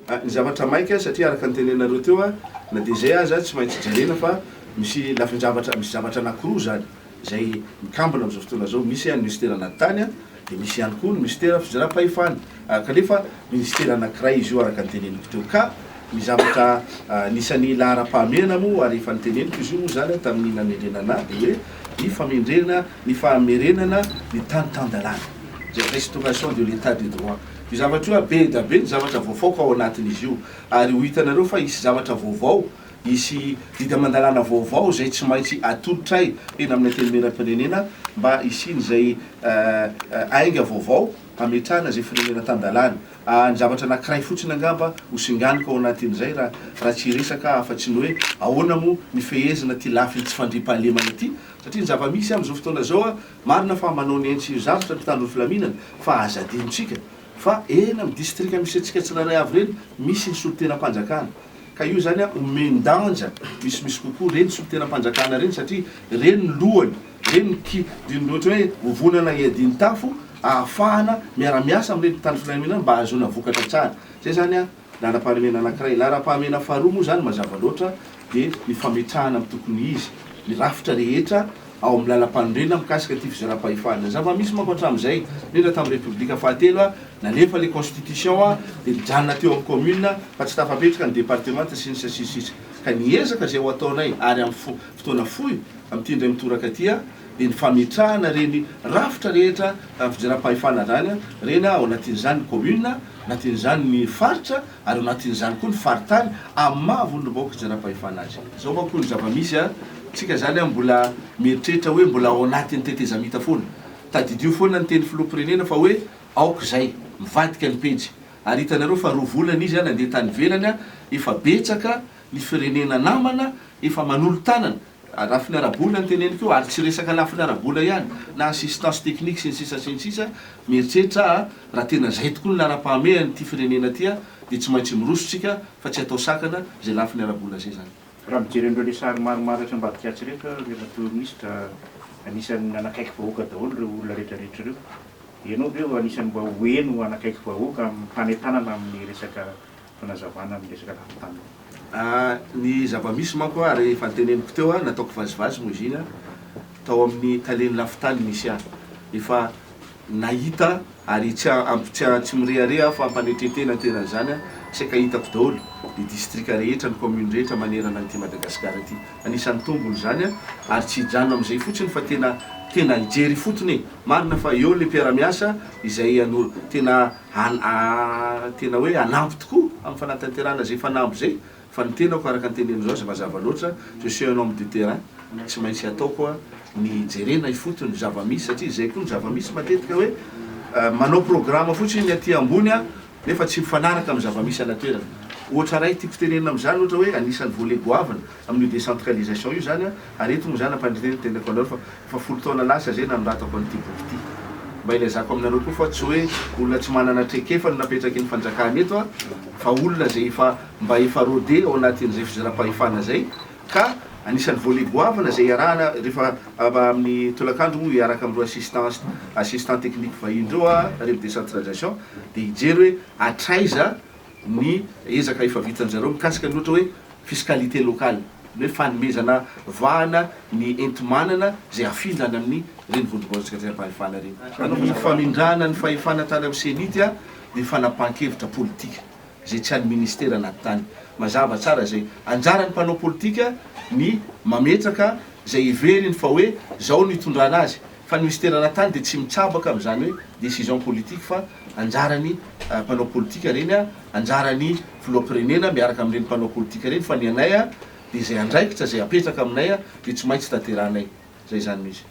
Ny zavatra maika satria araka ny tenenareo teo na dia izay aza tsy maintsy jerena fa misy lafin-javatra, misy zavatra anakiroa izany izay mikambana amin'izao fotoana izao, misy ny minisitera anaty tany dia misy ihany koa ny minisitera fizaràm-pahefana kanefa minisitera anakiray izy io araka ny teneniko teo ka ny zavatra anisan'ny laharam-pahamehana moa ary efa noteneniko izy io moa izany tamin'ny nanendrena anah dia hoe ny famendrena ny famerenana ny tany tan-dalàna izay restauration de l'etat de droit. Io zavatra io be da be ny zavatra voafaoka ao anatin'izy io ary ho hitanareo fa hisy zavatra vaovao, hisy didy aman-dalàna vaovao izay tsy maintsy atolotray eny amin'ny Antenimierampirenena mba hisian'izay ainga vaovao hametrahana izay firenena tan-dalàna. Ny zavatra anankiray fotsiny angamba ho singaniko ao anatin'izay raha raha tsy hiresaka afa-tsy ny hoe ahoana moa ny fehezina ity lafiny tsy fandriampahalemana ity satria ny zava-misy amin'izao fotoana izao Marina fa manao ny ainy sy zavtra ny mpitandro ny filaminana fa aza adinontsika fa eny amin'ny distrika misy antsika tsirairay avy ireny misy ny solontenam-panjakana ka io zany omen-danja misimisy kokoa ireny solontenam-panjakana ireny satria ireny ny lohany, ireny ny ki, ny ohatra hoe vovonana iadian'ny tafo ahafahana miara-miasa amin'ireny mpitandro filaminana mba ahazoana vokatra tsara. Zay zany an. Laharam-pahamehana anankiray. Laharam-pahamehana faharoa moa izany mazava loatra dia ny fametrahana amin'ny tokony izy ny rafitra rehetra ao amin'ny lalampanorenana mikasika ity fizaram-pahefana. Zava-misy manko hatramin'izay, indrindra tamin'ny Repoblika fahatelo, nalefa ilay constitution dia nijanona teo amin'ny commune fa tsy tafapetraka ny departemanta sy ny sisa sy ny sisa. Ka ny ezaka izay ho ataonay ary amin'ny fotoana fohy amin'ity indray mitoraka ity dia ny fametrahana ireny rafitra rehetra amin'ny fizaram-pahefana izany, ireny ao anatin'izany ny commune, anatin'izany ny faritra ary ao anatin'izany koa ny faritany amin'ny maha vondrom-bahoaka itsinjaram-pahefana azy. Izao manko ny zava-misy a, tsika zany a mbola mieritreritra hoe mbola ao anatin'ny tetezamita foana. Tadidio foana ny teny filoham-pirenena fa hoe aoka izay, mivadika ny pejy. Ary hitanareo fa roa volana izy a nandeha tany ivelany a, efa betsaka ny firenena namana efa manolo-tanana Lafiny ara-bola no teneniko io ary tsy resaka lafiny ara-bola ihany na assistance technique sy ny sisa sy ny sisa, mieritreritra aho raha tena izay tokoa ny laharam-pahamehana ity firenena ity dia tsy maintsy miroso tsika fa tsy atao sakana izay lafiny ara-bola izay izany. Raha mijery an'ireo le sary maromaro atsy ambadika atsy ireto aho Andriamatoa Minisitra, anisan'ny nanakaiky vahoaka daholo ireo olona rehetra rehetra ireo. Ianao ve ho anisan'ny mba ho heno hanakaiky vahoaka amin'ny fanentanana amin'ny resaka fanazavana amin'ny resaka lafin-tany. Ny zava-misy manko ary efa noteneniko teo, nataoko vazivazy moa izy iny, tao amin'ny talen'ny lafin-tany nisy ahy. Efa nahita ary tsy tsy tsy mirehareha aho fa ampanetren-tena ny tenan'izany, saika hitako daholo ny distrika rehetra, ny commune rehetra manerana an'ity Madagasikara ity. Anisan'ny tombony izany ary tsy hijanona amin'izay fotsiny fa tena tena hijery ifotony e! Marina fa eo ilay mpiara-miasa izay hanoro tena tena hoe hanampy tokoa amin'ny fanatanterahana izay fanamby izay fa ny tenako araka ny teneninao azy mazava loatra, je suis un homme de terrain, tsy maintsy ataoko ny hijerena ifotony ny zava-misy satria izay koa ny zava-misy matetika hoe manao programa fotsiny ny aty ambony nefa tsy mifanaraka amin'ny zava-misy any an-toerana. Ohatra iray tiako tenenina amin'izany ohatra hoe anisan'ny volet goavana amin'io décentralisation io izany ary eto moa izany ampandriteny ny tenako anareo fa Efa 10 taona lasa izay nanoratako an'ity boky ity. Mba ilazako aminareo koa fa tsy hoe olona tsy manana traikefa no napetraky ny fanjakana eto a, fa olona izay efa mba efa rodé ao anatin'izay fizaram-pahefana izay ka anisan'ny volet goavana izay iarahana rehefa amin'ny tolakandro moa hiaraka amin'ireo assistants assistant technique vahiny ireo aho rehefa décentralisation dia hijery hoe hatraiza ny ezaka efa vitan-jareo mikasika ny ohatra hoe fiscalité locale, ny hoe fanomezana vahana ny enti-manana izay afindra any amin'ny ireny vondrom-bahoaka-pahefana ireny. Ny famindrana ny fahefana tany amin'ny CENIT dia fanapahan-kevitra politika izay tsy an'ny ministera anaty tany. Mazava tsara izay. Anjaran'ny mpanao politika ny mametraka izay heveriny fa hoe izao no hitondrana azy. Fa ny ministera anaty tany dia tsy mitsabaka amin'izany hoe décision politique fa anjaran'ny mpanao politika ireny, anjaran'ny filoham-pirenena miaraka amin'ireny mpanao politika ireny fa ny anay dia izay andraikitra izay apetraka aminay dia tsy maintsy tanterahanay. Izay izany no izy.